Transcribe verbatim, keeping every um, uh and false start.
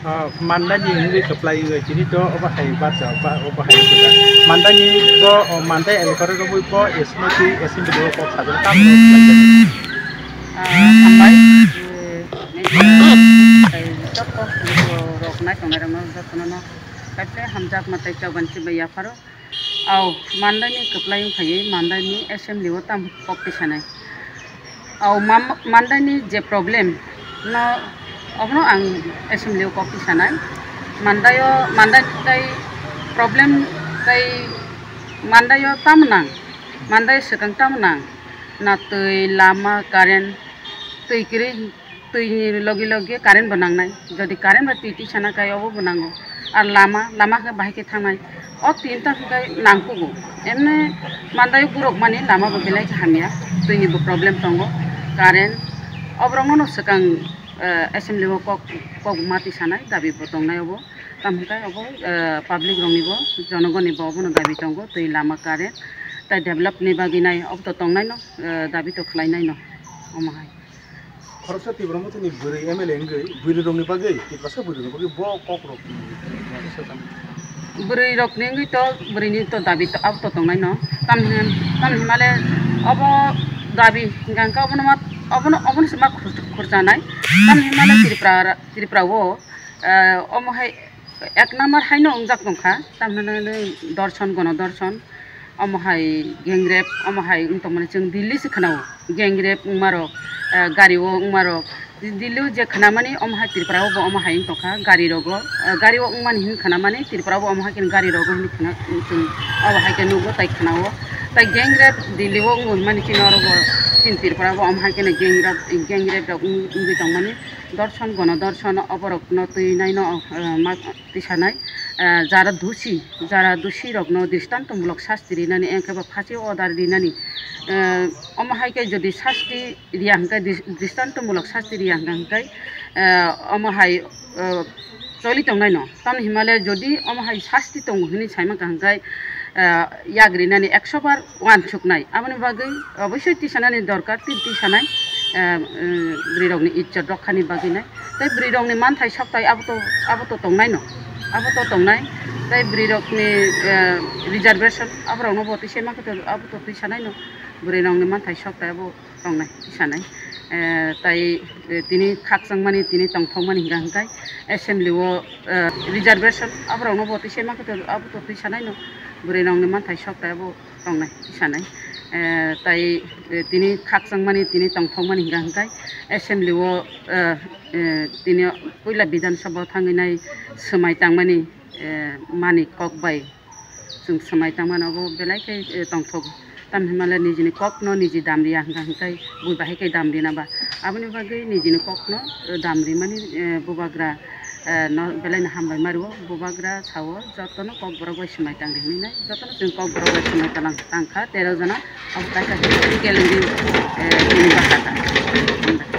Ah, Mandani wngwi kwplai wngwi tini to obo hai bacha ba obo hai kwplai. Mandani bo, oh, Mandai elakaro rwgwi bo S M T, S M T bo kok sajak tamo kwplai jani. Ah, hambai. Eh, media tei joto rok nai tongnai rok no joto no no. Kaisa hamjak ma tei choban chibai yapharo. Au, Mandai ni kwplai wngkha ye, Mandai ni assembly o tamo kok tisanai. Au, mam-, Mandai ni je problem no, obono ang assembly o kok tisanai. Mandai o, Mandai tei problem tei Mandai o tamo nang, Mandai swkang tamo nang, na twi, lama, current, twi kwrwi, twi ni logi logi current bo nangnai. Jodi current bai twi tisana kai obo bo nango. Ar lama, lama khe bahai khe thangnai. O tin ta hwnkhe nangkugo. Emne Mandai o gurok mani lama bo belai khe hamya. Twi ni bo problem tongo. Current. Oborok no swkang, eh, assembly o kok, kok ma tisanai dabi bo tongnai obo. Tamo hwnkhe obo, eh, public rok ni bo, jonogon ni bo obono dabi tongo. Twi, lama, current. Tai develop ni bagwi nai obo to tongnai no, eh, dabi to khlai nai no. Omo hai. Khoroksa Tipra Mothani bwrwi M L A wngwi bwrwi rokni bagwi, Tiprasa bwrwi rokni bagwi bo kok rok. Bwrwi rokni wngwi to, bwrwini to dabi to, abo to tongnai no. Tamni, tamni himale obo dabi hingka hingka obono ma, obono, obono se ma khur-, khurchanai. Tamni himale Tripura, Tripura o, eh, omo hai ek number haino wngjak tongkha, tamhinani dorson, gono dorson, omo hai gang rape, omo hai wng tongmani chwng Delhi se khwnao, gang rape wngmarok, eh, gari o wngmarok, Delhi o je khwnamani omo hai Tripura o bo omo hai wng tongkha, gari rogo, eh, gari o wngmani hin khwnamani Tripura o bo omo hai khe gari rogo hin khwna chwng obo hai khe nugo tai khwnao, tai gang rape Delhi o wngwi mani chini oro bo chini Tripura o bo omo hai khe gang rape, gang rape rok wng-, wngwi tongmani. Dorson, gono dorson oborokno twi naino, eh, ma tisanai, eh, jara dusi, jara dusi rokno dristantomulok sasti rinani, engkhe bo phasi order rinani, eh, omo hai khe jodi sasti riya hwnkhe, dris-, dristantomulok sasti riya hwnkhe, eh, omo hai, eh, choli tongnaino. Tamni himale jodi omo hai sasti tongo hwnwi saimangkha hwnkhe, eh, yak rinani ekso bar uansuknai. Aboni bagwi oboisoi tisanani dorkar, tin tisanai, eh, eh, bwrwirokni ijjot rokhani bagwi nai. Tei bwrwirokni manthai soktai abo to, abo to tongnaino, abo to tongnai. Tei bwrwirokni, eh, reservation aborokno bo twi sema khe to, abo to twi sanaino. Bwrwirokni manthai soktai abo tongnai, tisanai. Eh, tai, eh, tini khakchangmani, tini tongthokmani hingka hingkai assembly o, eh, reservation aborokno bo twi sema khe to, abo to twi sanaino. Bwrwirokni manthai soktai abo tongnai, tisanai. Eh, tai, eh, tini khakchangmani, tini tongthokmani hingka hingkai assembly o, eh, eh, tini puila Bidhan Sabha o thangwi nai swmai tangmani, eh, mani kok bai chwng swmai tangmani obo belai khe, eh, tongthogo. Tamni himale nijini kokno niji damriya hingka hingkai bui bahai khe damrina ba. Aboni bagwi nijini kokno, eh, damrimani, eh, bubagra, eh, no belaino hambai mario, bubagra sao jotono kokborok bai swmai tangri hinwi nai, jotono chwng kokborok bai swmai tangkha tero jona, abo kaisa kelengri, eh, bini bwsakha.